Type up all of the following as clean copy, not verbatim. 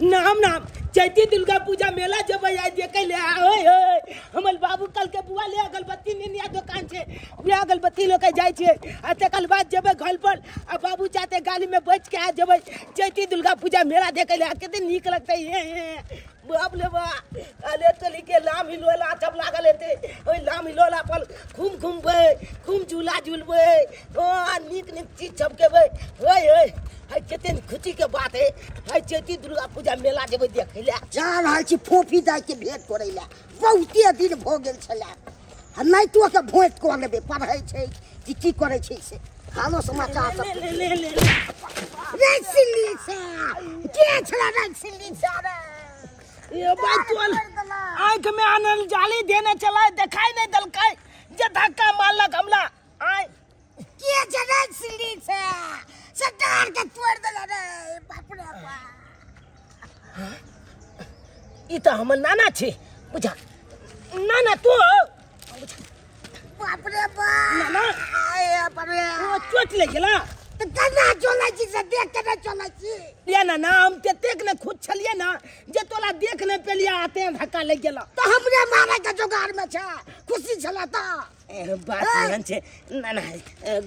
नाम नाम चैती दुर्गा पूजा मेला जब आइ देखे ले ओए ओए हमर बाबू कल के बुआ ले अगरबत्ती निनिया दुकान छे उहे अगरबत्ती लऽ के जाइ छे आ तकर बाद जेबै घर पर आ बाबू चाहते गाड़ी में बैठ के आ जेबै चैती दुर्गा पूजा मेला देखे ले कते नीक लगतै। हे बाप ले बा अले तोली के लाम हिलोला सब लागल हेतै ओहि लाम हिलोला पर खूब घूमबै खूब झूला झूलबै ओ नीक नीक चीज सब खेबै। ओए ओए है कते खुशी के बात है है चैती दुर्गा पूजा मेला जेबै देखै ले। जा रहल छी फोफी दाइ के भेंट करै ले, बहुते दिन भऽ गेल छलै आ नहि तो के भेंट कऽ लेबै। पढ़ै छै कि की करै छै से हालो समाचार सब ले ले ले रे सिल्ली से के छला रे सिल्ली से रे ये बात तोल आंख में आनल जाली देने चला देखाई नहीं दलकै जे धक्का मारलक हमला आय के छला सिल्ली से सरदार के तोड़ देला रे बाप रे बाप। ई त हमर नाना छे बुझा नाना तो बाप रे बाप नाना आय बाप रे ओ चोट लग गेला त केना चलै छी से देख के नै चलै छी या नाना हम ततेक ने खुश छलिए ना जे तोला देख नै पेलिया आते धक्का लग गेला त हमरे मारे के जोगार में छै खुशी छला त बात एहन छै नाना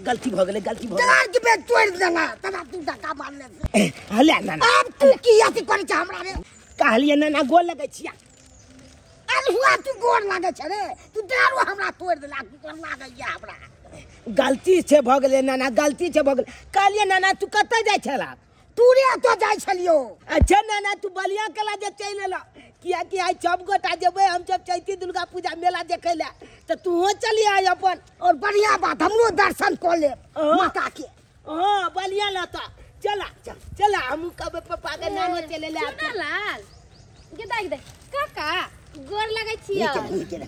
गलती भ गेलै गलती भ गेलै डार के बेग तोड़ देला तब तू धक्का मारले हले नाना अब तू की अथी करै छ हमरा रे कहलिए नाना गोर लगै छिया। अरे हुआ तू गोर लागै छ रे तू दारू हमरा तोड़ देला गोर लागैया हमरा गलती छै भ गेलै नाना गलती छै भ गेलै। कहलिए नाना तू कतऽ जाइ छला? तू रे तो जाइ छलियो। अच्छा नाना तू बलिया कला जे चलि एला कियाकि आइ सब गोटा जेबै हम सब चैती दुर्गा पूजा मेला देखै ले तऽ तूहो चलि आइ अपन और बढ़िया बात हमरो दर्शन कऽ लेब माता के। हाँ बलिया लता चला चला हमहूँ कहबै पप्पा के नानो चले ले। लाल गे देख देख काका गोर लगै छियै।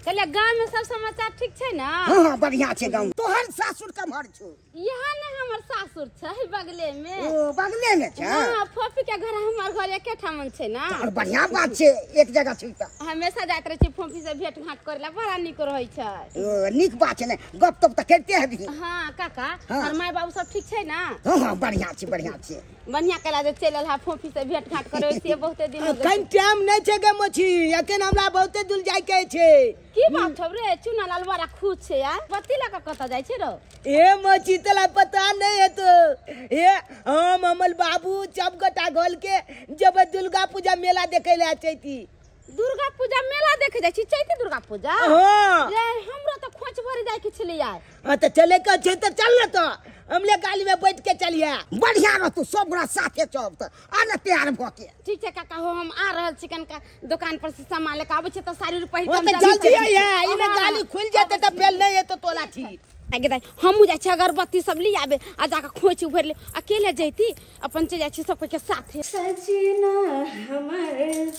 कहलियै गाँव में सब समाचार ठीक छै ना? हाँ हाँ बढ़िया छै गाँव। तोहर सासुर कम्हर छौ? यहाँ ने हमर सासुर छै बगले में। ओ बगले में छै? हाँ फोफी के घर हमर घर एके ठाम छै ना। और बढ़िया बात छै एक जगह छै त हमेशा जाइत रहै छी फोफी से भेंट घाट करे ला बड़ा नीक रहै छै। ओ नीक बात छै ने गप तप त करिते हेबही। हाँ काका और my बाबू सब ठीक छै ना? हाँ हाँ बढ़िया छै बढ़िया छै। बढ़िया कला जे चलि एल हा फोफी से भेंट घाट करे से बहुते दिन हो गेल। अखन टाइम नै छै गे मोछी अखन हमरा बहुते दूर जाय के छै। की बात छौ रे चुनालाल बड़ा खुश छै यार बत्ती लऽ कऽ कतऽ जाइ छै रो? ए मोची तोला पता नहीं है तो ए हम हमर बाबू सब गोटा घोल के जब दुर्गा पूजा मेला देखे ले चैती दुर्गा पूजा मेला देखे जाइ छी चैती दुर्गा पूजा? हाँ रे हमरो तो खोंच भरे जाय के छलै यार। हां त चले के छै त चल न त हमले गाड़ी में बैठ के चलिए बढ़िया रहतौ सब गोरा साथे चलब त आ न तैयार भ के। ठीक छै काका हो हम आ रहल छी कनका दुकान पर से सामान लेके आबै छी त साड़ी पहिर के जल्दी आइए इने गाड़ी खुल जेतै त फेल नहीं हेतौ तोला ठीक। आगे दाई हमहूँ जाइ छी अगरबत्ती सब ले आबे आ जाके खोंच उभरि ले अकेले जैती अपन चलि जाइ छी सब के साथे। सजना हमर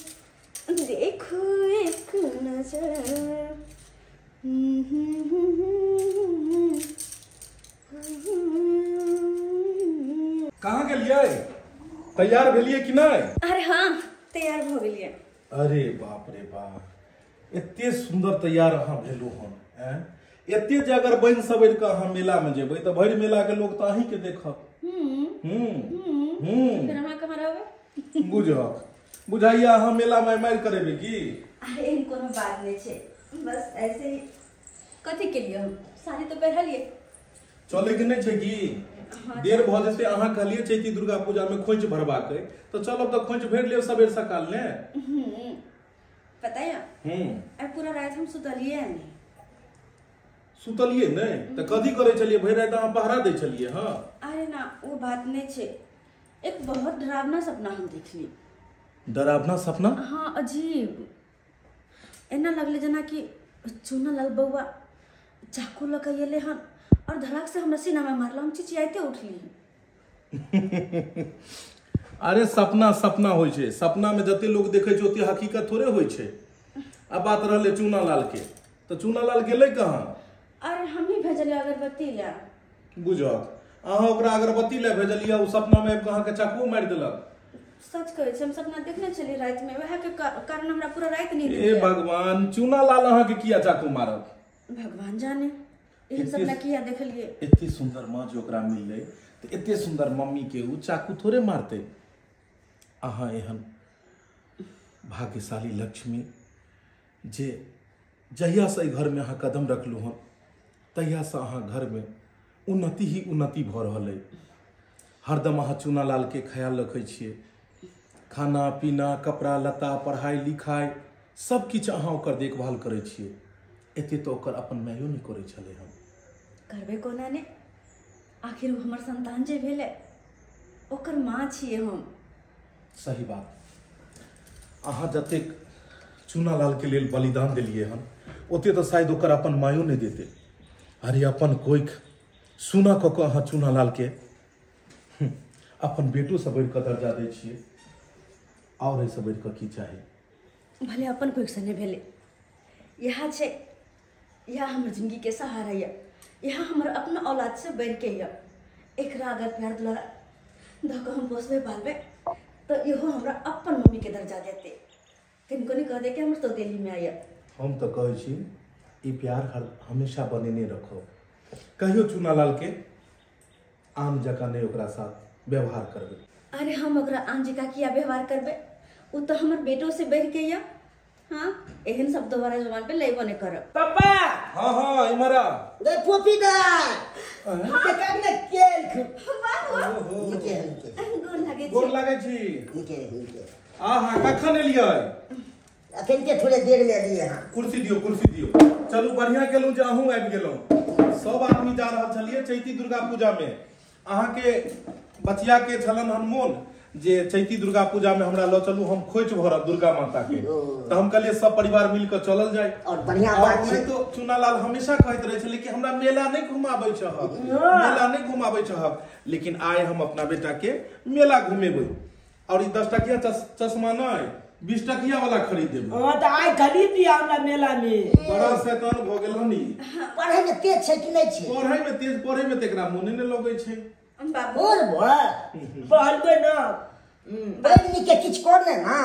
देखो एक नजर कहाँ गेलियै? तैयार भेलियै कि नहीं? अरे हाँ तैयार भ गेलियै। अरे बाप रे बाप एते सुंदर तैयार अहाँ भेलु हन हैं एते जे अगर बनि सवरि के अहाँ मेला में जेबै त भरि मेला के लोग त अहीं के देखत। फिर अहाँ कहाँ रहबै? बुझक बुझाइया अहाँ मेला में मारि करेबै की? अरे एहन कोनो बात नहीं छै बस ऐसे ही कथी के लिए हम साड़ी तो पहिरलियै। चले के नहीं छै की? देर भ जेतै। अहाँ कहलियै चैती दुर्गा पूजा में खोंच भरबाक अइ त चलब त खोंच भरि लेब सबेर सकाल ने। पता है आइ पूरा रात हम सुतलियै नहीं। सुतलियै नहीं त कथी करै छलियै भरि राति? अहाँ पहरा दै छलियै? हाँ अरे ना वो बात नहीं छै एक बहुत डरावना सपना हम देखली। डरावना सपना? हाँ अजीब एना लगले जेना कि चुनालाल बौआ चाकू लऽ के एलै हन और धड़ाक से हमरा सीना में मारल हम चिचियाइते उठली। अरे सपना सपना होइ छै सपना में जते लोग देखै छै ओते हकीकत थोड़े होइ छै। आ बात रहलै चुनालाल के त चुनालाल गेलै कहाँ? अरे हम ही भेजलियै अगरबत्ती ले। बुझक अहाँ ओकरा अगरबत्ती ले भेजलियै ओ सपना में आबि कऽ अहाँके चाकू मारि देलक। सच कहै छी हम सपना देखने छलियै राति में वएह के कारण हमरा पूरा राति नींद। ए भगवान चुनालाल अहाँके किया चाकू मारत? भगवान जाने एहन सपना किया देखलियै। एते सुंदर माँ जे ओकरा मिललै त एते सुंदर मम्मी के उ चाकू थोड़े मारते। अहाँ एहन भाग्यशाली लक्ष्मी जे जहियासँ एहि घरमे अहाँ कदम रखलहुँ हन तहियासँ अहाँ घरमे उन्नति ही उन्नति भऽ रहल अइ। हरदम अहाँ चुनालालके ख्याल रखै छियै, खाना पीना कपड़ा लत्ता पढ़ाइ लिखाइ सब किछु अहाँ ओकर देखभाल करै छियै। एते तऽ ओकर अपन मायो नहि करै छलै हन। करबै कोना ने, आखिर ओ हमर संतान जे भेलै ओकर माँ छियै हम। सही बात। अहाँ जतेक चुनालालके लेल बलिदान देलियै हन ओते तऽ शायद ओकर अपन मायो नहि देतै। अरे अपन कोइख सुना कऽ कऽ अहाँ चुनालालके अपन बेटोसँ बढ़ि कऽ दर्जा दै छियै, आओर एहिसँ बढ़ि कऽ की चाही। भले अपन कोइखसँ नहि भेलै, इएह छै, इएह हमर जिंदगीके सहारा यऽ, इएह हमर अपना औलादसँ बढ़िके यऽ। एकरा अगर प्यार दुलारा धऽ कऽ हम पोसबै पालबै तऽ इहो हमरा अपन मम्मीके दर्जा देतै। किनको नहि कह दे कि हमर सौतेली माय यऽ। हम तऽ कहै छी ई प्यार हर हमेशा बनेने रखो, कहियो चुनालालके आम जकाँ नहि ओकरा साथ व्यवहार करबै। अरे हम ओकरा आम जकाँ किया व्यवहार करबै, ओ तऽ हमर बेटो से बढ़िके यऽ। हाँ, एहन शब्द दोबारा जुबान पे लेबो नहि करब। पापा। हाँ हाँ इमहर आ। गे फोफी दाइ के ने केल नीके नीके गोर लागै छी। गोर लागै छी। नीके नीके। आहा कखन एलियै? अखन के थोड़े देर में एलियै। हाँ कुर्सी दियौ, कुर्सी दियौ। चलू बढ़िया केलहुँ जे अहूँ आबि गेलहुँ। सब आदमी जा रहल छलियै चैती दुर्गा पूजा में। अहाँके बचिया के छलन हन मोन जे चैती दुर्गा पूजा में हमरा लऽ चलू, हम खोइच भरब दुर्गा माता के। तऽ हम कहलियै सब परिवार मिल कऽ चलल जाय। और बढ़िया बात छै। तो चुनालाल हमेशा कहैत रहै छलै कि हमरा मेला नहि घुमाबै छहक, मेला नहि घुमाबै छहक, लेकिन आइ हम अपना बेटा के मेला घुमेबै। और ई 10 टकिया चश्मा नहि, 20 टकिया वाला खरीद देबै। हाँ तऽ आइ खरीद दिया हमरा मेला में। बड़ा शैतान भऽ गेल हन ई। पढ़ै में तेज छै कि नहि छै? पढ़ै में तेज, पढ़ै में तऽ एकरा मोने नहि लगै छै। बाबू बोल बोल पढ़बै ना बड़ नीके किछु कर ने ना।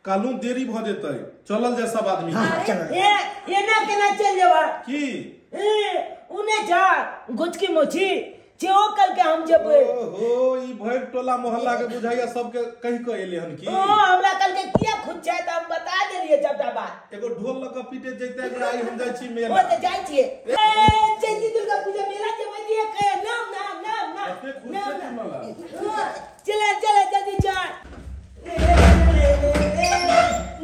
कालू देरी भऽ जेतै, चलल जाय सब आदमी। हाँ चल। ए एना केना चल जेबा की? ए उने जा गुचकी मोची जे ओ कल के हम जेबै। ओहो ई भरि टोला मोहल्ला के बुझाइया सबके कहि कऽ एले हन की? ओ हमरा कल के किया खुद जाय तऽ हम बता देलियै सबटा बात। एगो ढोल लऽ कऽ पीटे जैते जे आइ हम जाइ छी मेला। ओ तऽ जाइ छियै। ए चैती दुर्गा पूजा मेला जेबै दिए के नाम नाम नाम नाम नाम नाम। चले चले जल्दी चल।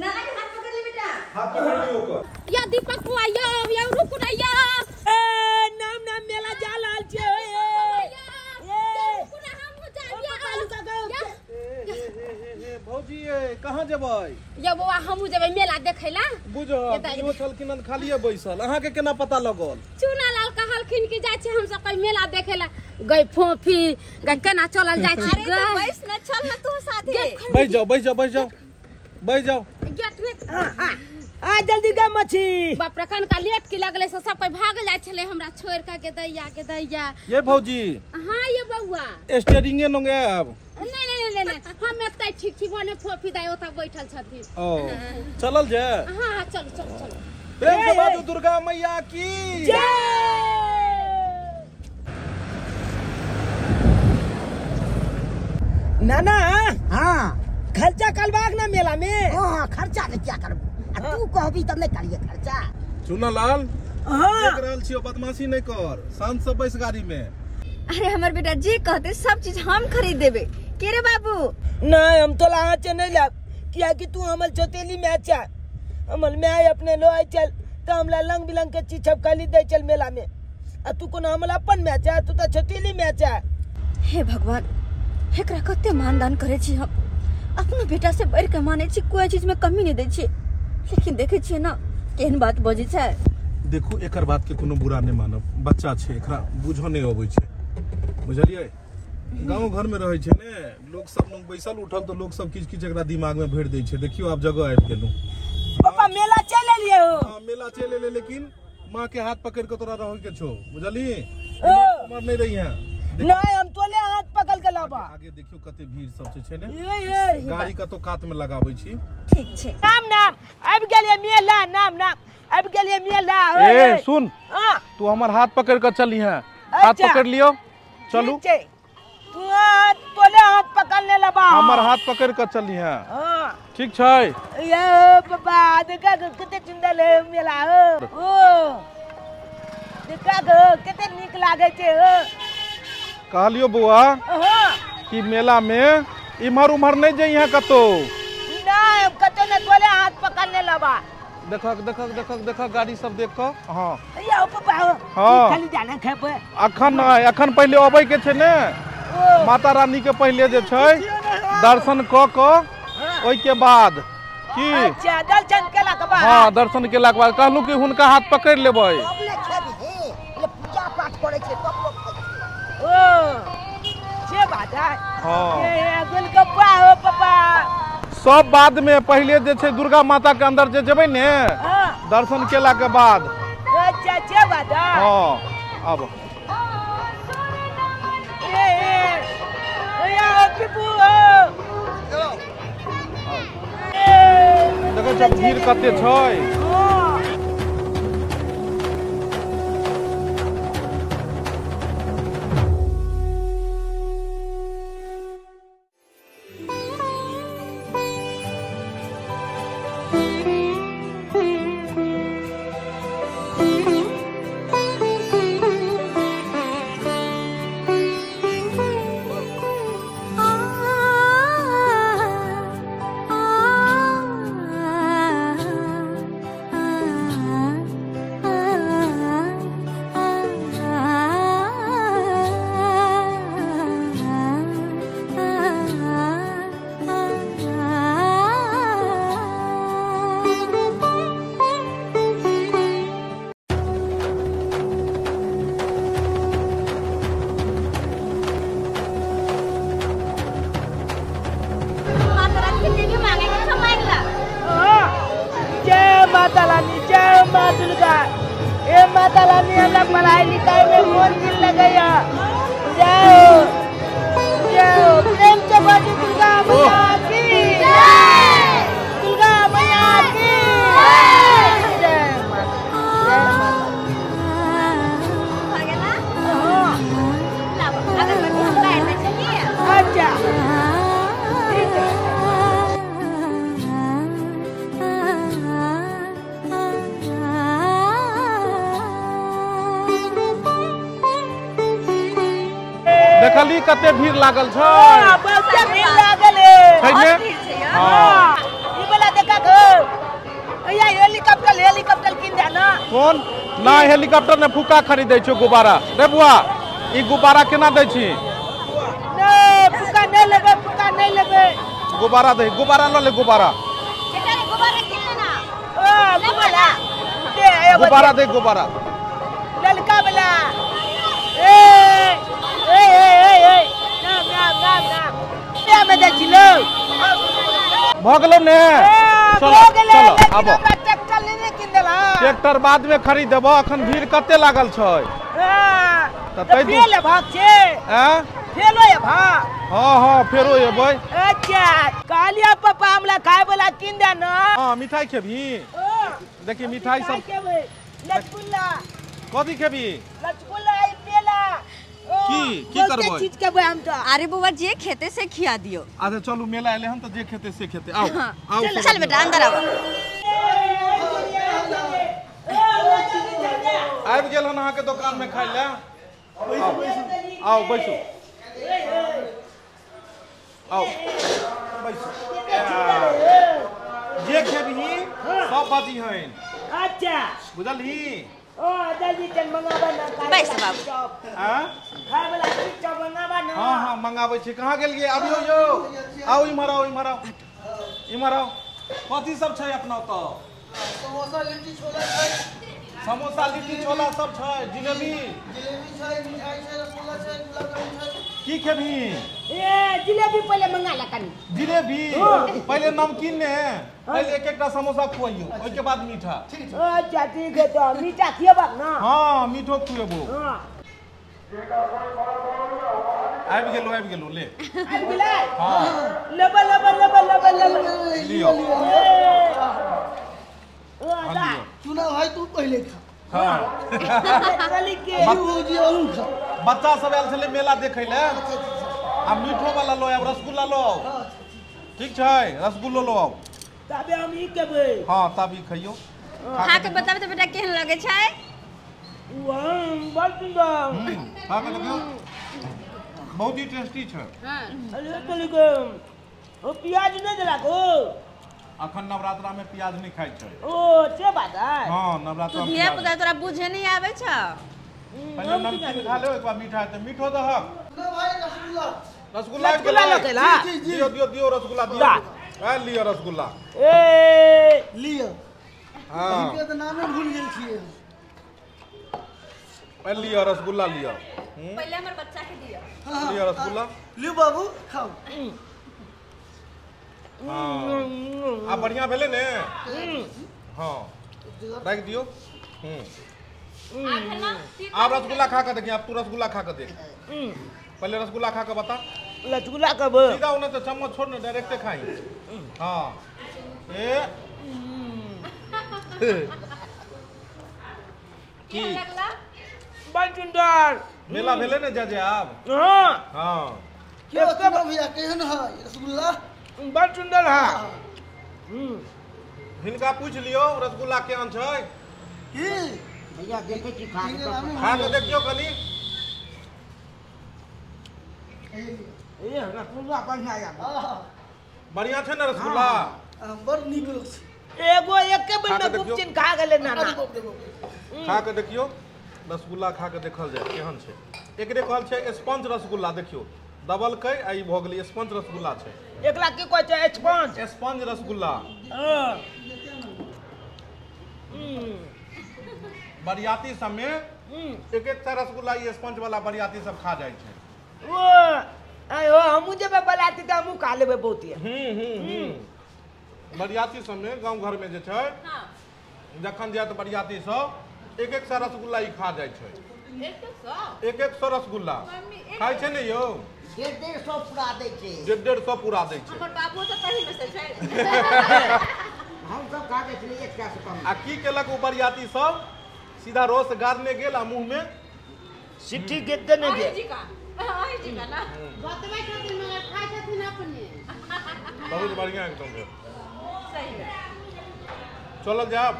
नाना के हाथ पकड़ ले बेटा, हाथ पकड़ लियो ओकर। या दीपक बुआ यो यो रुकू ना यो। ए नाम नाम मेला जा रहल छै। भौजी कहाँ जेबै? यो बौआ हमहूँ जेबै मेला देखै ला। बुझल इहो छलखिन हन खालिए बैसल, अहाँके केना पता लगल? चुनालाल कहलखिन कि जाइ छी हम सब कोई मेला देखे ला। गई फोफी गई केना चलल जाइ छी? अरे तो बैस न, चल न तू साथे। बैस जाओ बैस जाओ बैस जाओ बैस जाओ। गेट में आ जल्दी गे मछी। बाप रे कनका लेट की लगले से सब कोई भागल जाइ छलै हमरा छोड़ के के दैया के दैया। ये भौजी। हाँ ये बौआ। स्टेरिंगे नंगे आब। नहीं नहीं नहीं नहीं हम एतै ठीक छी, भने फोफी दाइ ओतऽ बैठल छथिन। ओ चलल जाय? हाँ हाँ चल चल चल। प्रेम से बाजू दुर्गा मैया की जय। नाना। हाँ खर्चा करबाक ना मेला में? हाँ खर्चा के क्या करबू, आ तू कहबी तब नहि करिए खर्चा। चुनालाल हाँ देख रहल छियो, बदमाशी नहि कर, शांत से बैस गाड़ी में। अरे हमर बेटा जे कहते सब चीज हम खरीद देबे। के रे बाबू? नहीं हम तो हाथ से नहीं लाब, किया कि तू हमर चौतेली में अच्छा हमर my अपने लो आई चल तो हमरा रंग बिरंग के चीज सब खरीद दे चल मेला में। आ तू कोनो हमर अपन में अच्छा, तू तो चौतेली में अच्छा। हे भगवान, एकरा कते मानदान करे छी हम, अपना बेटा से बढ़ के माने छी, कोई चीज में कमी नहीं दै छी, लेकिन देखे छियै ना केहन बात बजै छै। देखू एकर बात के कोनो बुरा नहीं मानब, बच्चा छै, एकरा बुझो नहीं अबै छै, बुझलियै? गाँव घर में रहै छै ने लोग सब, लोग बैसल उठल तो लोग सब किछ किछ एकरा दिमाग में भरि दै छै। देखियो आब जगह आबि गेलहुँ। पापा मेला चलि एलियै हो? हाँ मेला चलि एलियै, लेकिन माँ के हाथ पकड़ के तोरा रहै के छौ, बुझली? उमर नहीं रही है। नहीं हम तोले हाथ पकड़ के लाबा। आगे देखियो कते भीड़ सब छै ने, गाड़ी कतो कात में लगाबै छी। ठीक छै। नाम नाम आबि गेलियै मेला, नाम नाम आबि गेलियै मेला। ए सुन, तू हमर हाथ पकड़ के चली है, हाथ पकड़ लियो, चलू। तू तोले हाथ पकड़ ले लबा हमर हाथ पकड़ के चली है। हां ठीक छै। ये बाबा देखा कते सुंदर है मेला हो। ओ देखा गो कते नीक लागे छै हो। कहलियो बुआ कि मेला में इम्हर उम्हर नहीं जइहे कतो। नहीं कतो न तोले हाथ पकड़ ले लबा। देखक देखक देखक देखक गाड़ी सब देख क। हां ये पापा हां खाली जाना खेबे अखन नहीं, अखन पहले अबै के छै ने माता रानी के पहले जे छै दर्शन क क ओइ के बाद की। अच्छा दर्शन केला के बाद। हां दर्शन केला के बाद कहलू कि हुनका हाथ पकड़ लेबै। तब ने खेबही, पहिले पूजा पाठ करै छै तब लोक खाइ छै। ओ से बात है। हां ये गोलगप्पा हो पापा सब बाद में, पहले जे छै दुर्गा माता के अंदर जे जेबै ने दर्शन केला के बाद। अच्छा से बात है। हां अब ए ए या पिपू हो देखो सब भीड़ कते छै। माता रानी, जय माँ दुर्गा। ए माता रानी हमरा पढ़ाई लिखाई में मन दिल लगैया। जय हो, जय हो। प्रेम से बाजू दुर्गा मैया की जय, दुर्गा मैया की जय। जय माता। अच्छा ठीक है। देखली कते भीड़ लागल छै। बहुते भीड़ लागल है। हां ई वाला देखा गो भैया हेलीकॉप्टर, हेलीकॉप्टर किन दे ना। कोन ना हेलीकॉप्टर ने फुका खरीदै छौ गुब्बारा। रे बुआ ई गुब्बारा केना दै छी? नै फुका नै लेबै, फुका नै लेबै। गुब्बारा दे, गुब्बारा ल ले, गुब्बारा। बेटा रे गुब्बारा किन लेना। ओ गुब्बारा दे, एगो गुब्बारा दे, गुब्बारा ललका वाला। ए ए ए ए ना ना ना ना क्या में दै छी लो। भ गेलो ने? चलो चलो आबो। ट्रैक्टर लेने किन देला? ट्रैक्टर बाद में खरीदबो, अखन भीड़ कते लागल छै। हां त तै फेल भाग छै। हैं फेलो ये भाग। हां हां फेरो एबै। अच्छा कहलिया पापा हमरा खाय वाला किन दे ना। हां मिठाई खेबी? देखी मिठाई सब खेबै। रसगुल्ला कथी खेबी? रसगुल्ला ई पेला। की की करबै? चीज खेबै हम तो। अरे बुआ जे खेते से खिया दियो। अच्छा चलू मेला एले हम तो जे खेते से खेते। आओ आओ चल बेटा अंदर आओ। आबि गेल हन अहाँ के दुकान में खाइ ले। आओ बैसू, आओ बैसू। जे खेबही सब बाजी हन। अच्छा बुझलही? ओ जल्दी चल मंगाबा ना। बैस बाबू। हां खाय वाला चीज सब मंगाबा ना। हां हां मंगाबै छी। कहां गेलियै? अबियो यो। आओ इम्हर आओ, इम्हर आओ, इम्हर आओ। कथी सब छै अपना ओतऽ? समोसा लिट्टी छोला छै। समोसा लिट्टी छोला सब छै। जिलेबी? जिलेबी छै, मिठाई छै, रसगुल्ला छै, गुलाब जामुन छै। की खेबही? ए जिलेबी पहिले मंगा ला कनी। जिलेबी पहिले नमकीन ने, पहिले एक एकटा समोसा खुआइयो, ओइ के बाद मीठा। ठीक। अच्छा ठीक है तो मीठा खिएबक ना? हां मीठो खुएबो। हां आबि गेलो, आबि गेलो ले। आबि गेलै? हां लेबे लेबे लेबे लेबे लेबे लियो। चुनाव है तू पहिले खा। हां चली के भौजी अहूँ खा। बच्चा सब आयल छलै मेला देखै ले। आ मीठो वाला लो आब, रसगुल्ला लो आउ। ठीक छै, रसगुल्लो लो आउ। तबे हम ई खेबै। हां, तब ई खइयो। खा के बताबे त बेटा केहन लगे छै। वाह, बड़ सुंदर। खा के देखियो, बहुत ही टेस्टी छै। हां। अरे तोली के ओ प्याज नहीं देलक ओ। अखन नवरात्रा में प्याज नहीं खाइ छै। ओ से बात है। हां, नवरात्रा तू में धिया पुता तोरा बुझे नहीं आवे छ। पहिले नमकीन खा ले, एक बार मीठा है त मीठो दहक। ना भाई रसगुल्ला, रसगुल्ला रसगुल्ला लो केला। दियो दियो दियो रसगुल्ला दियो। आ लियो रसगुल्ला। ए लियो। हां, के त नामे भूल गेल छियै। पहिले लियो रसगुल्ला लियो। पहिले हमर बच्चा के दियो। लियो रसगुल्ला। लियो बाबू खाओ। हां, आ बढ़िया भेलै ने। हां, राख दियो। आप रसगुल्ला खा के देखिए, आप तू रसगुल्ला खा के देख। पहले रसगुल्ला खा के बता। रसगुल्ला कब सीधा उन्हें तो चम्मच छोड़ ना, डायरेक्ट खाई। हाँ, ए की बड़ सुंदर मेला भेलै ने जजे आब। हां हां, के बता भैया केहन है रसगुल्ला? बड़ सुंदर है। हिनका पूछ लियो रसगुल्ला केहन छै। की भैया देखे छी खा के, खा के देखियो कनी। ए रसगुल्ला बढ़िया या। बढ़िया छै ने रसगुल्ला? बड़ नीक लोग छै। एगो एके बेर में गुपचिन खा गेलै नाना। खा के देखियो रसगुल्ला, खा के देखल जाय केहन छै। एकरे कहल छै स्पंज रसगुल्ला। देखियो दबलकै आ ई भऽ गेलै स्पंज रसगुल्ला छै। एकरा की कहै छै? Sponge, sponge rasgulla. बरियाती सब में एक एक टा रसगुल्ला ई स्पंज वाला बरियाती सब खा जाइ छै। ओ आयो हमहूँ जेबै बरियाती तऽ हमहूँ खा लेबै बहुते। बरियाती सब में गाँव घर में जे छै, जखन जायत बरियाती सब एक एक सौ रसगुल्ला ई खा जाइ छै। एक एक सौ रसगुल्ला खाइ छै ने यौ? 150 पूरा दै छै। 150 पूरा दै छै। हमर बाबू तऽ तही में से छै। हम सब खा के छलियै एक से कम। आ की केलक ओ बरियाती सब, सीधा रोस गाड़ने गेल आ मुंह में सिट्टी गिरते नहीं गेल। जी का जी का ना बतबै छथिन मगर खाइ छथिन अपने। बहुत बढ़िया एकदम भेल। सही है, चलल जाब।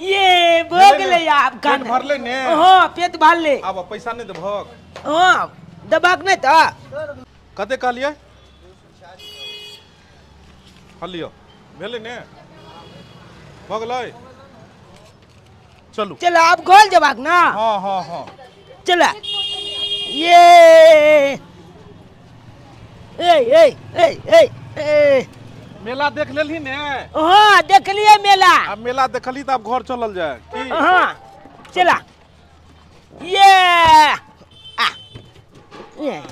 ये भऽ गेलै आब। पेट भरलै ने? हां, पेट भरलै। आब पैसा नहीं देबहक? हां, देबहक नहीं त। कते कहलियै? हँ लियो, भेलै ने? भऽ गेलै, चलू। चल आब घर जेबाक ना? हाँ हाँ हाँ, चल। ये ए ए ए ए ए मेला देख लेलही ने? हाँ, देखलिए मेला। अब मेला देखली त अब घर चलल जाय की? हाँ, चला। ये आ ये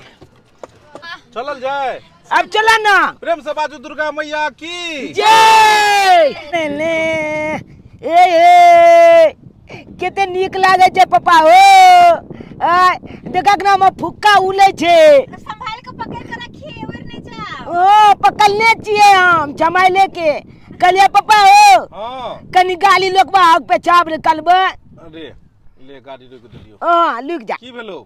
चलल जाय। अब चला ना। प्रेम से बाजू दुर्गा मैया की जय। ले ए ए कते नीक लागे छै पापा हो। आ देखक ना हम फुक्का उलै छै। संभाल के पकड़ के रखिए, उड़ नहीं जाओ। ओ पकड़ने छियै हम जमाइले के। कहलिए पापा हो, हां कनी गाली लोकबा आग पेचाब निकलबै। अरे ले गाड़ी रोक देलियो। हां, लुक जा। की भेलो?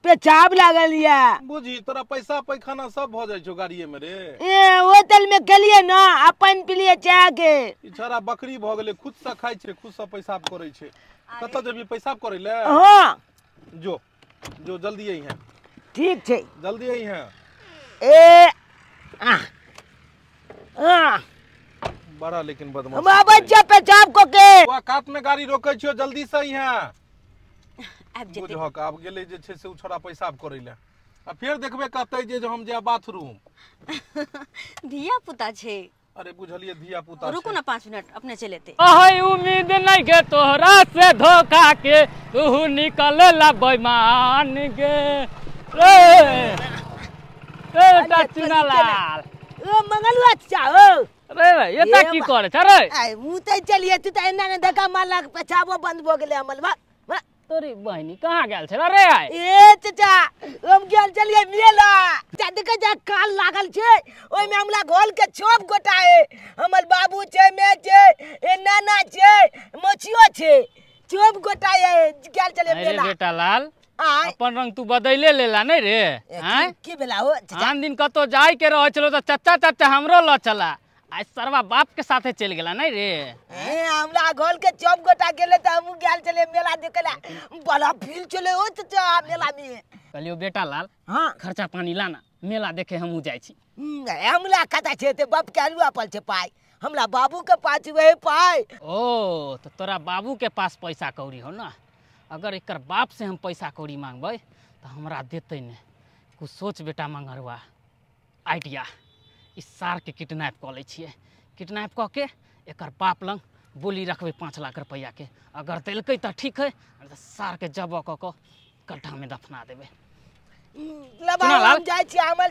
पेचाब लागल या। बुझी तोरा पैसा पैखाना सब भ जाइ छौ गाड़िए में रे। ए होटल में गेलिए ना, अपन पिलिए चाय के। ई छोरा बकरी भ गेलै, खुद से खाइ छै, खुद से पेशाब करै छै। कतऽ जेबही पेशाब करै ले? हां, जो जो जल्दी आई है। ठीक छै, जल्दी आई है। ए आ आ बड़ा लेकिन बदमाश। हम आबै छियै पेशाब क के। ओ कात में गाड़ी रोकै छियो, जल्दी से आई है। आब जेतै। बुझहक आब गेलै जे छै से ओ छोरा पेशाब करै ले। आ फेर देखबै कहतै जे हम जायब बाथरूम। धिया पुता छै। अरे बुझलिए धिया पुता। रुकू ना 5 मिनट, अपने चले एते। अहे उम्मीद नहीं के तोहरा से धोखा के, तू निकले ला बेईमान के। रे ए चुना लाल। ओ मंगलुआ चाचा हो। रे ये ता की करे छ रे? आइ मुंह ते चलिए तू त एना ने धक्का मारलक, पेशाबो बंद भ गेलै हमर। तोरी बहिनी कहाँ गेल छल रे आइ? ए चाचा, हम गेल छलियै मेला। चा देखे जा काल लागल छै, ओइ में हमरा घोल के 6 गोटा है। हमर बाबू छै, मैं छै, ए नाना छै, मछियो छै, 6 गोटा है गेल छलियै मेला। अरे बेटा लाल, अपन रंग तू बदले लेला नहीं रे। हैं की भेला हो चाचा? आन दिन कतो जाय के रहे छलो त चचा चचा हमरो ल चला, आज सरवा बाप के साथे चल गेला नहीं रे। ए हमरा घर के चौप गोटा गेले त हमहु गेल चले मेला देखेला, बड़ा भीड़ चले हो चचा मेला में। कहलियो बेटा लाल हां खर्चा पानी लाना, मेला देखे हमहु जाय छी। हमरा कता छै ते बाप के अरुआ पल छै पाई, हमरा बाबू के पास वही पाई। ओ तो तोरा बाबू के पास पैसा कौड़ी हो ना, अगर एकर बाप से हम पैसा कौड़ी मांगबै तो हमरा देतै ने। कुछ सोच बेटा मंगरुआ, आइडिया इस सार के किडनैप कऽ लै छियै, किडनैप कऽ के एकर बाप लग बोली रखबै 5 लाख रुपैआ के, अगर देलकै तऽ ठीक है, नहीं तऽ सार के जबह कऽ कऽ गड्ढा में दफना देबै। हम जाइ छी हमर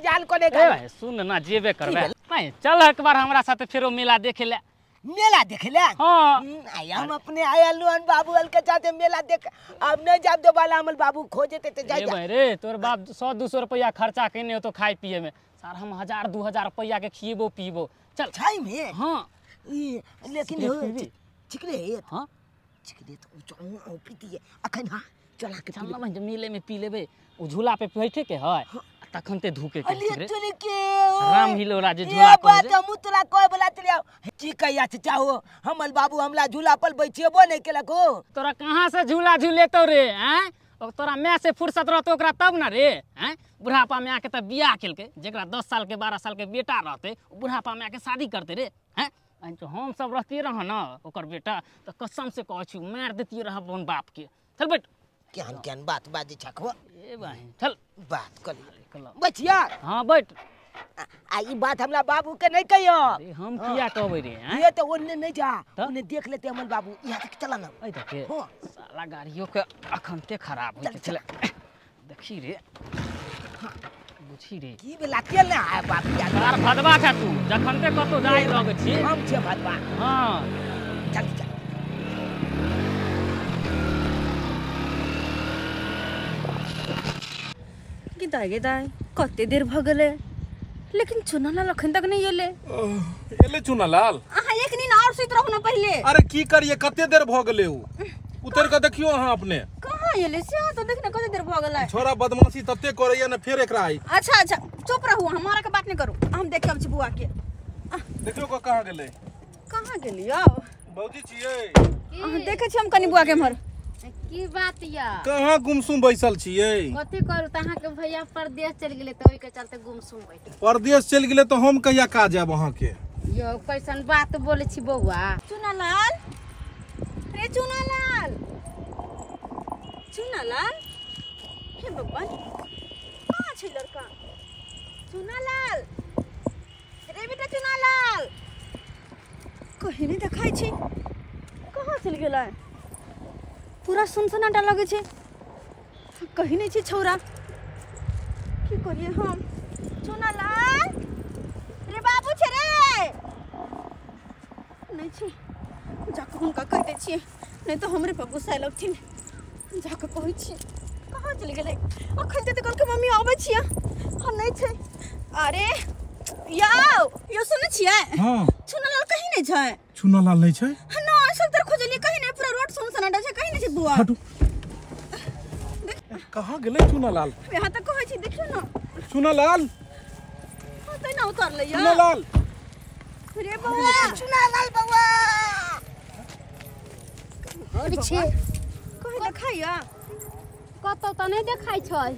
जाल कोने ए सुन ना, जेबे करबै नहीं, चल एक बार हमरा साथे फेरो मेला देखे ले। मेला देखे ले? हाँ हम अपने आयल हन बाबू हल के साथे मेला देख, अब नहीं जाब दोबारा हमर बाबू खोजे ते जाय। ए रे तोर बाप 100-200 रुपया खर्चा केने हो तो खाए पिए में, सार हम 1000-2000 रुपया के खिएबो पीबो। चल छाई में। हां लेकिन हो चिकरे है। हां चिकरे तो ओ पीती है अखन। हां चला के चल ना, मेले में पी लेबे, उ झूला पे बैठे के है तखन ते धूके के रे राम हिलोरा जे झूला पर बात हम तोरा कह बोला चले की कहिया चाचा हो, हमर बाबू हमला झूला पर बैठेबो नहीं केलक हो। तोरा कहां से झूला झूलेतो रे? हैं तोरा my से फुर्सत रहतो ओकरा तब ना रे। हैं बुढ़ापा में आके त बियाह केलकै, जेकरा 10 साल के 12 साल के बेटा रहते बुढ़ापा में आके शादी करते रे। हैं तो हम सब रहती रह ना ओकर बेटा त कसम से कहै छी मार देतिए रह अपन बाप के। चल बैठ, केहन केहन बात बाजै छक हो। ए बहिन चल बात कर बचिया। हां बैठ, आ ई बात हमरा बाबू के नहीं कहियो। अरे हम किया कहबै रे? हैं ये तो ओने नहीं जा, ओने देख लेते हमर बाबू, यहाँ तक चला ना। ए देखे साला गाड़ियों के अखन ते खराब होय छले, देखी रे बुझी रे की बेला के ना आय बाप यार। सार भदवा छ तू, जखन ते कतो जाय लगे छी हम छे भदवा। हां चल चल गे दाइ कते देर भ गेलै लेकिन चुनालाल अखन तक नहीं एले। एले चुनालाल? अहाँ एक दिन और सुति रहू ना पहिले। अरे की करिए, कते देर भ गेलै उ, उतर के देखियो अहाँ अपने कहाँ एले से तो देख ना कते देर भ गेलै। छोरा बदमाशी तते करैया ना फेर एकरा आई। अच्छा अच्छा चुप रहू, हमारा के बात नहीं करू, हम देख के आबै छी बुआ के। देखियो को कहाँ गेलै, कहाँ गेलियो भौजी छियै? अहाँ देखै छी हम कनी बुआ के एम्हर। की बात या, कहाँ गुमसुम बैसल छियै? कथी करू त अहाँ के भैया परदेश चल गेलै त ओइ के चलते गुमसुम बैठल। परदेश चल गेलै त हम कहिया काज जाब अहाँ के? यो कैसन बात बोलै छी बौआ। चुनालाल रे चुनालाल, चुनालाल हे भगवान कहाँ छै लड़का? चुनालाल रे बेटा चुनालाल कहीं नहीं देखाइ छै, कहाँ चल गेलै? पूरा सुनसनाटा लगे छै, कहीं नहीं छै छौरा, की करिए हम? चुनालाल रे बाबू छै रे नहीं छै, जाके हुनका कहि दै छियै नहीं तो हमरे पर गुस्सा लगथिन। जाके कहै छी कहाँ चलि गेलै? अखन तऽ कहलकै मम्मी आबै छियै, हम नहीं छै। अरे यौ यौ सुनै छियै? हां चुनालाल कहीं नहीं छै। चुनालाल नहीं छै? ना सब तरफ खोजलियै कहीं नहीं, पूरा रोड सुनसनाटा छै, कहीं नहीं छै बुआ। हटू, कहाँ गेलै चुनालाल? यहाँ तक कहै छी देखियौ ना। चुनालाल हां तै ना उतरलै यौ। चुनालाल रे बौआ, चुनालाल बौआ और छै कहीं देखाइया? कतौ त नहीं देखाइ छै।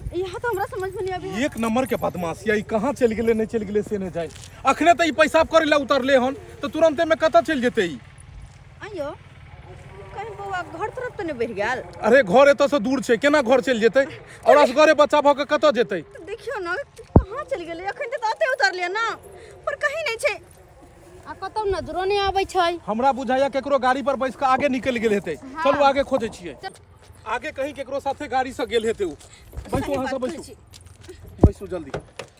यहाँ तो हमरा समझ में नहीं आबे। एक नंबर के बदमाश या, ई कहाँ चल गेलै नहीं चल गेलै से नहीं जाए। अखने त ई पैसा करे ला उतरले हन त तुरंते में कतऽ चल जेतै ई? आइयो कहीं बौआ घर तरफ त नहीं बढ़ गेल? अरे घर एतऽ से दूर छै, केना घर चल जेतै? और असगरे बच्चा भ के कतऽ जेतै? देखियो ना कहाँ चल गेलै, अखन त ओते उतरलियै ना पर कहीं नहीं छै। आ कतौ नजरो नहीं आबै छै। हमरा बुझाया केकरो गाड़ी पर बैस के आगे निकल गेल हेतै। चलू आगे खोजै छियै, आगे कहीं केकरो साथे गाड़ी से गेल हेतै उ। बैसू अहाँ सब, बैसू बैसू जल्दी।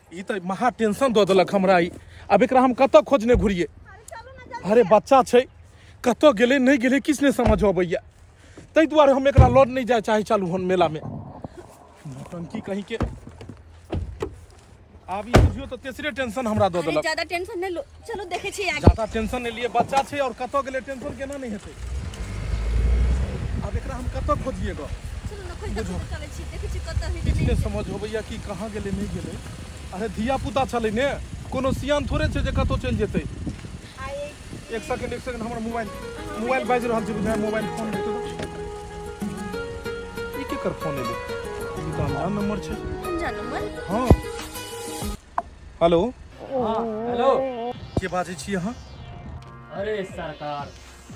ई त महा टेंशन दऽ देलक हमरा ई। अब एकरा हम कतऽ खोजने घुरियै? अरे बच्चा छै, कतऽ गेलै नहीं गेलै किछु नहीं समझ अबैया, ताहि दुआरे हम एकरा लऽ नहीं जाय चाहै। चलू हन मेला में नौटंकी कहीं के। आब ई बुझियो त तेसरे टेंशन हमरा दऽ देलक। ज्यादा टेंशन नहीं लो, चलो देखै छी आगे। ज्यादा टेंशन नहीं लिए, बच्चा छै और कतऽ गेलै टेंशन केना नहीं हेतै। आब एकरा हम कतऽ खोजिए ग? चलू ने खोज के चलै छी, देखै छी कतऽ है। किछु नहि समझ होबैया कि कहाँ गेलै नहि गेलै। अरे धिया पुता छलै ने, कोनो सियान थोड़े छै जे कतौ चलि जेतै। एक सेकंड एक सेकंड, हमर मोबाइल मोबाइल बाजि रहल छै बुझाय, मोबाइल फोन हेतै। ई केकर फोन एलै? ई तऽ अनजान नंबर छै। अनजान नंबर? हाँ। हेलो। हाँ हेलो, के बाजै छी अहाँ? अरे सरकार,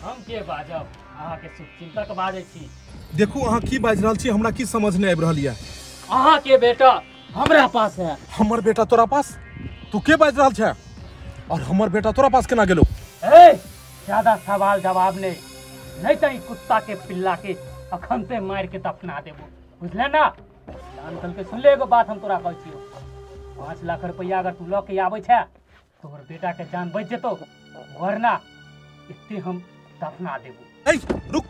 हम के बाजब, अहाँके शुभचिंतक बाजै छी। देखू अहाँ की बाजि रहल छी, हमरा की समझ नहि आबि रहल यऽ। अहाँ के बेटा हमरा पास है। हमर बेटा तोरा पास? तू के बाजि रहल छै और हमर बेटा तोरा पास केना गेलो? ए ज्यादा सवाल जवाब नहीं, नहीं तो ई कुत्ता के पिल्ला के अखनते मार के दफना देबो, बुझले ना? अंकल के सुन ले एगो बात हम तोरा कहै छियौ, 5 लाख रुपया अगर तू लऽ के आबै छै तोहर बेटा के जान बच जेतो, वरना इतने हम दफना देबो। ए रुक,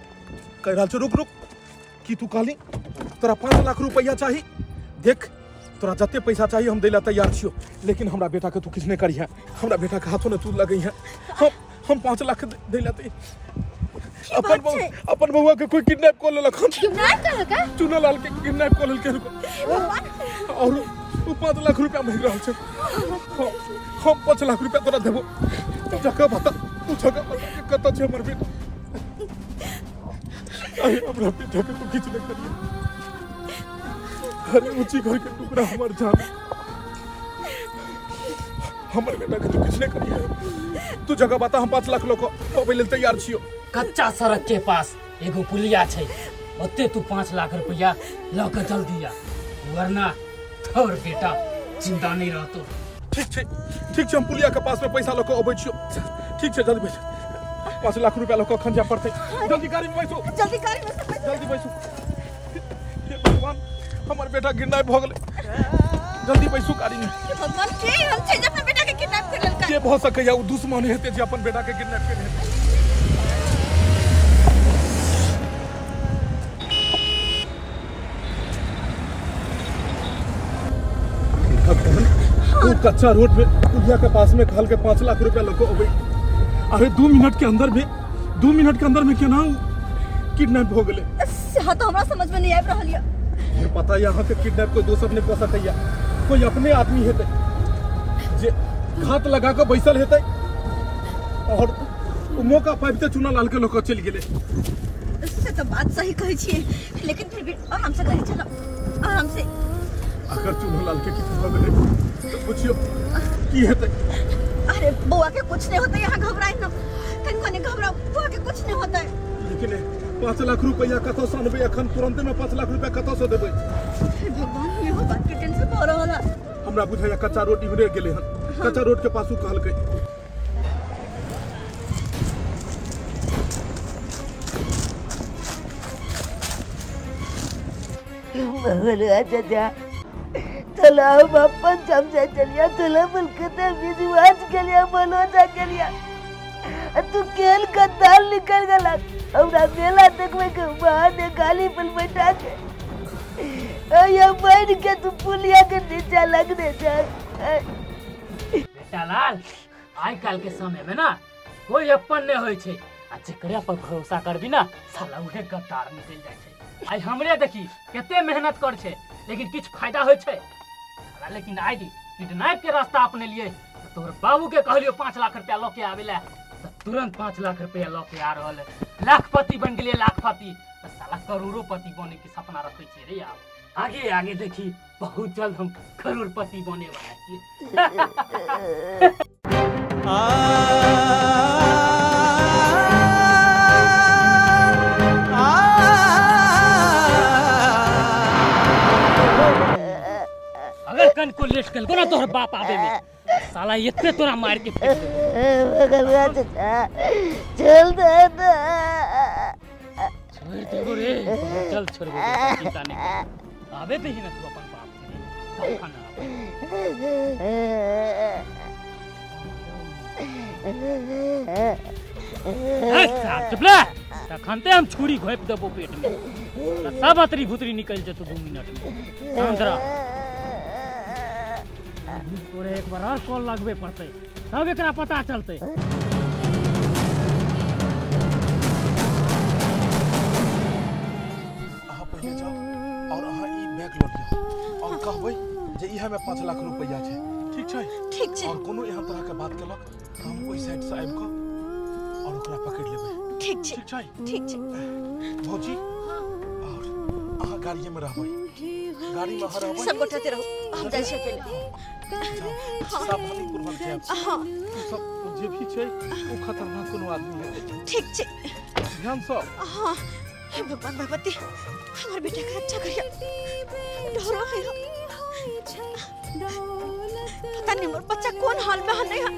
कहि रहल छौ, रुक रुक। की तू कहली तोरा 5 लाख रुपया चाही? देख तोरा जते पैसा चाहिए हम दैला तैयार छियो, लेकिन हमरा बेटा के तू किछु नहीं करिहे, हमरा बेटा के हाथों ने तू लगई है। हम 5 लाख दैला तैयार। अपन बउआ के कोई किडनैप कर लेलक। किडनैप कर? चुना लाल के किडनैप कर लेलकै और उ 5 लाख रुपया मांगि रहल छै। हम 5 लाख रुपया तोरा देबो, तू जगह बता, तू जगह बता कि कतऽ छै हमर बेटा। अरे हमरा बेटा के तू किछु नहीं करिहे। अरे ऊंची घर के टुकड़ा हमर जान, हमर बेटा के तू किछु नहीं करिहे। तू जगह बता, हम 5 लाख लऽ कऽ अबै लेल तैयार छियौ। कच्चा सड़क के पास एगो पुलिया छै, ओते तू 5 लाख रुपया लऽ के जल्दी आ, वरना तोर बेटा जिंदा नहीं रहतो। ठीक छै ठीक छै, हम पुलिया के पास में पैसा लऽ कऽ अबै छियौ। ठीक छै जल्दी बैसू, 5 लाख रुपया लऽ कऽ अखन जाय पड़तै। जल्दी गाड़ी में बैसू, जल्दी गाड़ी में जल्दी बैसू। हे भगवान, हमर बेटा किडनैप भऽ गेलै। जल्दी बैसू गाड़ी में। हे भगवान, के एहन छै जे अपन बेटा के किडनैप कर लेलकै? के भऽ सकैया? ओ दुश्मन हेतै जे अपन बेटा के किडनैप केने हेतै। वो कच्चा रोड में पुलिया के पास में कहल के 5 लाख रुपया लऽ अबै। अरे 2 मिनट के अंदर में, 2 मिनट के अंदर में केना किडनैप हो गेलै? हाँ तो हमरा समझ में नहीं आबि रहल यऽ। पता है अहाँ के किडनैप कोई दोसर नहीं कऽ सकैया, कोई अपने आदमी हेतै जे घात लगा कऽ बैसल हेतै और ओ मौका पाबिते चुना लाल के लऽ कऽ चलि गेलै। से तो बात सही कहै छियै, लेकिन फिर भी आराम से गाड़ी चलाउ, आराम से। अगर चुना लाल के किछु भऽ गेलै तो पुछियो की हेतै? अरे बउआ के कुछ नहीं होतै, यहाँ घबराइ न, कनिको नहीं घबराउ, बउआ के कुछ नहीं होतै। लेकिन 5 लाख रुपया कतऽ से अनबै अखन? तुरंते में 5 लाख रुपया कतऽ से देबै? हे भगवान, इहो बात के टेंशन भऽ रहल है। हमरा बुझाइया कच्चा रोड इम्हरे गेलै हन, कच्चा रोड के पास उ कहलकै। मंगलवा चाचा, तोला हम अपन समझा चलिया, तोला मुल्कते विश्वास कलिया, भरोसा कलिया, तू खेल का दाल निकल गला। हमरा मेला देखबे के बहाने गाली पर बैठा के अया बैठ के तू पुलिया के नीचा लगने जा। बेटा लाल, आइ काल के समय में ना कोई अपन नहीं होय छै, आ जेकरा पर भरोसा करबी ना साला उहे गद्दार निकल जाय छै। आइ हमरे देखी कते मेहनत कर छै, लेकिन किछु फायदा होय छै साला। लेकिन आइ किडनैप के रास्ता अपने लिए तोहर बाबू के कहलियो 5 लाख रुपया लऽ के आवे ला, तुरंत 5 लाख रुपया लऽ के आ रहल है। लाखपति बन गेलियै, लाखपति। साला करोड़ोपति बने के सपना रखै छियै रे। आब आगे आगे देखी बहुत जल्द हम करोड़पति बने वाला छियै। अगर कनको लेट कलको ना तोहर बाप आबे में साला एते तोरा मार के फेंक देबो। चल दे दे, छोड़ देबो रे, चल छोड़ देबो, चिंता नहीं कर। आबे दही ना तू अपन बाप के कखन आबे। ए साहब चुप ले, तखन ते हम छुरी घोप देबो पेट में, सब अतरी भुतरी निकल जेतो 2 मिनट में। शांत रह, तोरे एक बार और कॉल लगबे पड़तै तब एकरा पता चलतै। अहाँ पहिले जाउ, कहबै जे इएह में 5 लाख रुपया छै। ठीक छै? ठीक छै। और कोनो एहन तरह के बात केलक त हम ओहि साइड से आबि कऽ और ओकरा पकड़ लेबै। ठीक छै। ठीक छै? ठीक छै। भौजी और अहाँ गाड़िए में रहबै, गाड़ी में अहाँ रहबै, सब गोटे रहू, हम जाइ छियै अकेले। सावधानी पूर्वक जायब। हाँ। सब जे भी छै ओ खतरनाक कोनो आदमी है। ठीक छै। ध्यान से। हाँ। हे भगवान भगवती हमार बेटा के रक्षा करिया। डरो है, पता नहीं मोर बच्चा कौन हाल में है, नहीं है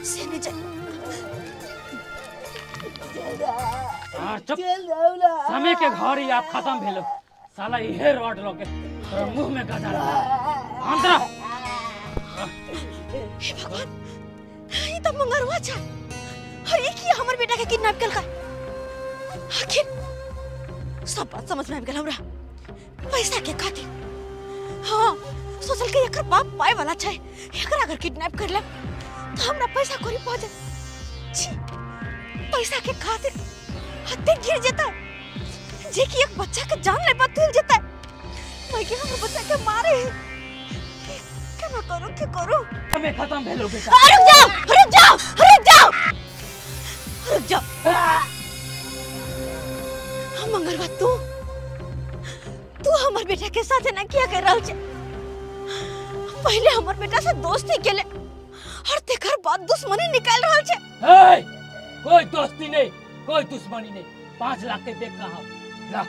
से नहीं जाए। समय के घर ही आप खत्म भेलो साला, इहे रोड लोके तोरा मुंह में गजा अंदर। हे भगवान, ई त मंगरवा छ और ये की हमर बेटा के किडनैप केलका। आखिर सब बात समझ में आबि गेल हमरा, पैसा के खातिर। हाँ सोचल के एकर बाप पाए वाला छै, एकरा अगर किडनैप कर ले तो हमरा पैसा कौड़ी पहुंच जाए। छी, पैसा के खातिर हत्ते गिर जेता जे कि एक बच्चा के जान ले बतुल जेता। मैं के हमर बच्चा के मारे है, केना करू की करू? समय खत्म भेलो बेटा। रुक जाओ रुक जाओ रुक जाओ रुक जाओ। हम मंगलवा तू तू हमर बेटा के साथ ना किया कर रहल छे? पहले हमर बेटा से दोस्ती केले और तेकर बाद दुश्मनी निकाल रहल छे। ए, कोई दोस्ती नहीं कोई दुश्मनी नहीं। 5 लाख के देख कहां ला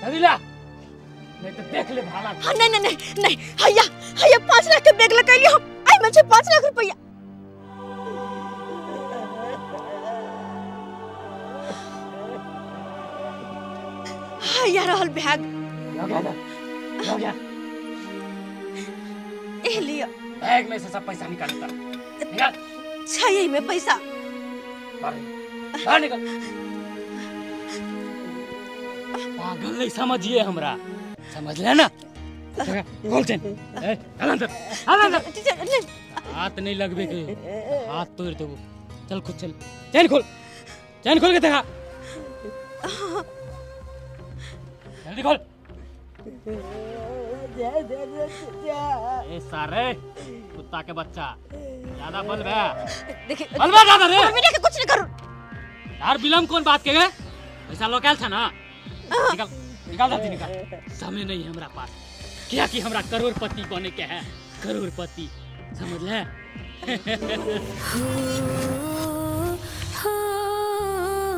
जल्दी ला, नहीं तो देख ले भाला। हां नहीं नहीं नहीं नहीं, हैया हैया 5 लाख के बैग लगैली हम, आई में छे 5 लाख रुपया। हैया रहल बैग लग गया लग गया। ए लिया बैग में से सब पैसा निकाल निकाल। छै में पैसा बाहर निकल। पागल नहीं समझिए हमरा, समझ ले ना? खोल चैन, ए चल अंदर, चल अंदर। हाथ नहीं लगबे के हाथ तोड़ देबो। चल खुद चल, चैन खोल, चैन खोल के देखा, जल्दी खोल। ए सारे कुत्ता के बच्चा, ज्यादा बल बे, देखिए बलबा ज्यादा रे। बेटा के कुछ नहीं करू यार, विलम्ब कौन बात के गए? पैसा लोकल था ना, निकाल निकाल दादी निकाल। समय नहीं है हमरा पास, क्या कि हमरा करोड़पति बने के है, करोड़पति समझ ले।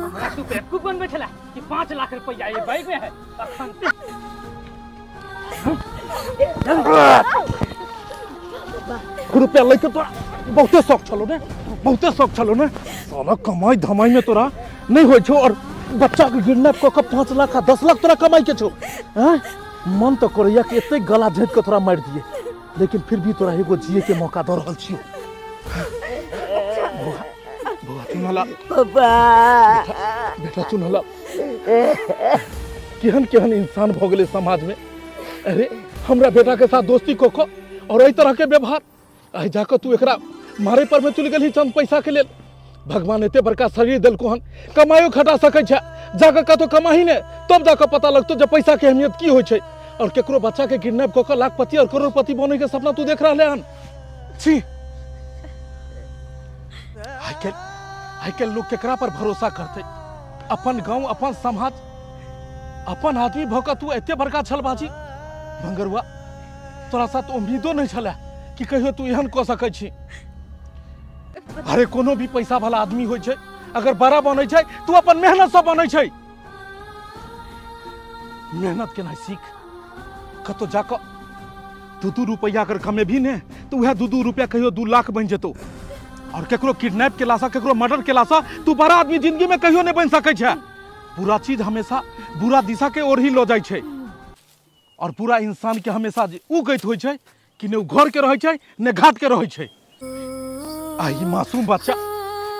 हमरा तू बेवकूफ बनबे छला कि 5 लाख रुपया ये बैग में है अखन। रुपया लैके तोरा बहुते शौक छलो ने, बहुते शौक छलो ने। साला कमाई धमाई में तोरा नहीं होइ छौ और बच्चा के किडनैप कऽ के 5 लाख आ 10 लाख तोरा कमाई के छौ। हैं मन तो करैया कि एते गला झेप के तोरा मारि दिए, लेकिन फिर भी तोरा एगो जिए के मौका दऽ रहल छियौ। बौआ बौआ चुनला बेटा चुनला, केहन केहन इंसान भऽ गेलै समाज में। अरे हमरा बेटा के साथ दोस्ती कऽ कऽ और एहि तरह के व्यवहार, आइ जाकऽ तू एकरा मारे पर में चलि गेलही चंद पैसा के लेल। भगवान एते बड़का शरीर देलको हन, कमाइयो खटा सकै छै, जाकऽ कतौ कमाही ने तब जाकऽ पता लगतौ जे पैसा के अहमियत की होइ छै। और केकरो बच्चा के किडनैप कऽ कऽ लाखपति और करोड़पति बनै के सपना तू देख रहले हन। छी, आइ काल्हि लोग केकरा पर भरोसा करतै? अपन गाँव अपन समाज अपन आदमी भऽ कऽ तू एते बड़का छलबाजी। भंगरुआ तोरा साथ उम्मीदो नहीं छलै कि कहियो तू एहन कऽ सकै छी। अरे कोनो भी पैसा वाला आदमी होइ छै अगर बड़ा बनै छै तू अपन मेहनत से बनै छै। मेहनत केनाइ सीख, कतौ जाकऽ 2-2 रुपैआ अगर कमेबही ने तो वएह 2-2 रुपया कहियो 2 लाख बनि जेतौ। और केकरो किडनैप केलासँ केकरो मर्डर केलासँ तू बड़ा आदमी जिंदगी में कहियो नहीं बनि सकै छै। बुरा चीज हमेशा बुरा दिशा के ओर ही लऽ जाइ छै और पूरा इंसान के हमेशा उ गति होइ छै कि ने उ घर के रहै छै ने घाट के रहै छै। आ ई मासूम बच्चा,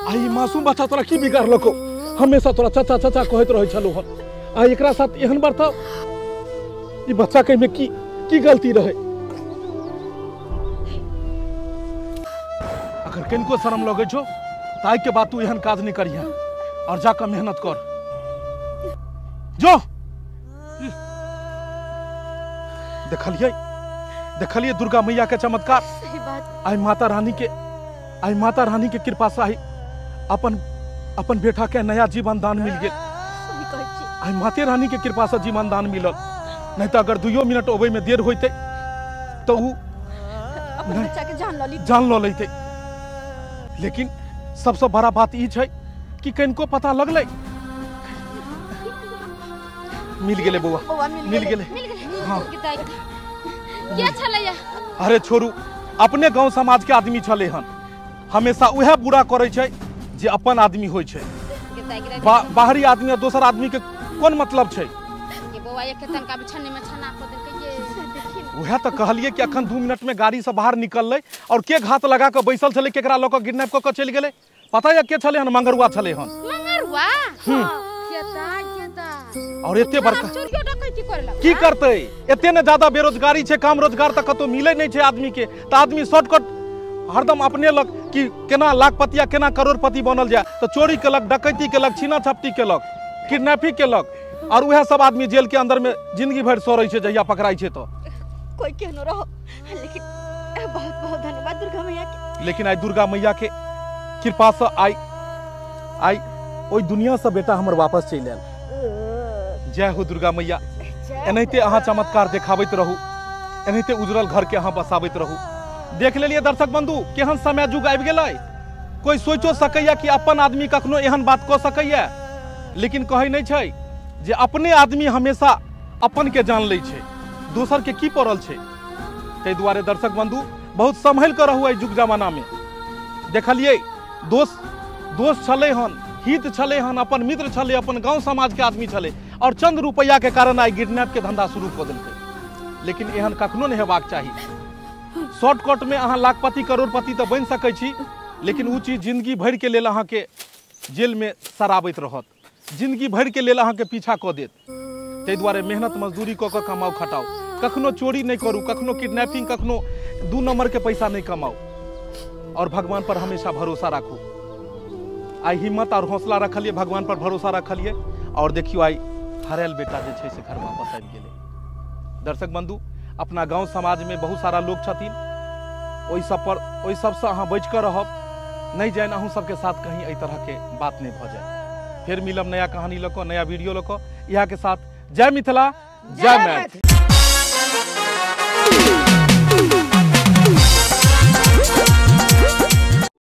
आ ई मासूम बच्चा तोरा की बिगाड़लकौ? हमेशा तोरा चाचा चाचा कहैत रहै छलौ हन, आ एकरा साथ एहन बर्ताव, ई बच्चा के में की की गलती रहे? अगर किनको शर्म लगै छौ ताहि के बाद तू एहन काज नहीं करिहे और जाकर मेहनत कर। जो देखलियै, देखलिए दुर्गा मैया के चमत्कार। सही बात। आई माता रानी के, आई माता रानी के कृपा से आई अपन अपन बेटा के नया जीवन दान मिल गेल। सही कहै छी। आई माते रानी के कृपा से जीवन दान मिलल, नहीं तो अगर 2 मिनट ओबे में देर होते तो उ अपन बच्चा के जान ल ली, जान ल लेते। लेकिन सबसे बड़ा बात ई छै कि कनको पता लगलै। मिल गेलै बौआ, मिल गेलै। हाँ। के छलैया? अरे छोड़ू, अपने गांव समाज के आदमी छलै हन। हमेशा उहे बुरा करै छै जे अपन आदमी होइ छै। बाहरी आदमी और दोसर आदमी के कोन मतलब छै? ये बौआ एक तनका बिछन्ने में छना को देलकै ये। उहे तऽ कहलियै कि अखन 2 मिनट में गाड़ी से बाहर निकललै और के घात लगा के बैसल छलै, केकरा लऽ कऽ किडनैप कऽ के चलि गेलै। पता या के छलै हन? मंगरुआ छलै हन। मंगरुआ? केता केता। और एते बड़का चोरियो डकैती करलक। की करतै? एते ने ज्यादा बेरोजगारी छै, काम रोजगार तऽ कतौ मिलै नहि छै आदमी के, तऽ आदमी शॉर्टकट हरदम अपने लग कि केना लाखपति या केना करोड़पति बनल जाय, तऽ चोरी केलक, डकैती केलक, छीना छपटी केलक, किडनैपिंग केलक, और वएह सब आदमी जेल के अंदर में जिंदगी भरि सड़ै छै जहिया पकड़ाइ छै। तऽ कोई केहनो रहो, लेकिन बहुत बहुत धन्यवाद दुर्गा मैया के। लेकिन आई दुर्गा मैया के कृपा से आई आई ओहि दुनिया से बेटा हमर वापस चलि आयल। जय हो दुर्गा मैया। एनाहिते अहाँ चमत्कार देखाबैत रहू, एनाहिते उजरल घर के अहाँ बसाबैत रहू। देख लेलिए दर्शक बंधु केहन समय जुग आबि गेलै। कोई सोचो सकैया कि अपन आदमी कखनो एहन बात कऽ सकैया, लेकिन कहै नहि छै जे अपने आदमी हमेशा अपन के जान लै छै, दोसर के की पड़ल छै। ताहि दुआरे दर्शक बंधु बहुत सम्हलि कऽ रहू एहि जुग जमाना में। देखलिए दोस्त छलै हन, हित छलै हन, अपन मित्र छलै, अपन गाँव समाज के आदमी छलै, और चंद रुपैया के कारण आइ किडनैप के धंधा शुरू कऽ देलकै। लेकिन एहन कखनो नहि हेबाक चाही। शॉर्टकट में अहाँ लाखपति करोड़पति तऽ बनि सकै छी, लेकिन ओ चीज जिंदगी भरि के लेल अहाँके जेल में सराबैत रहत, जिंदगी भरि के लेल अहाँके पीछा कऽ देत। ताहि दुआरे मेहनत मजदूरी कऽ कऽ कमाउ खटाउ, कखनो चोरी नहि करू, कखनो किडनैपिंग, कखनो 2 नंबर के पैसा नहि कमाउ, और भगवान पर हमेशा भरोसा राखू। आइ हिम्मत और हौसला रखलिए, भगवान पर भरोसा रखलिए, और देखियो आइ हरायल बेटा जे छै से घर वापस आबि गेलै। दर्शक बंधु अपना गाँव समाज में बहुत सारा लोग छथिन, ओहि सब पर ओहि सबसँ अहाँ बचि कऽ रहब, नहि जानि अहूँ सबके साथ कहीं एहि तरहके बात नहि भऽ जाय। फेर मिलब नया कहानी लऽ कऽ, नया वीडियो लऽ कऽ। इएह के साथ जय मिथिला, जय मैथिली।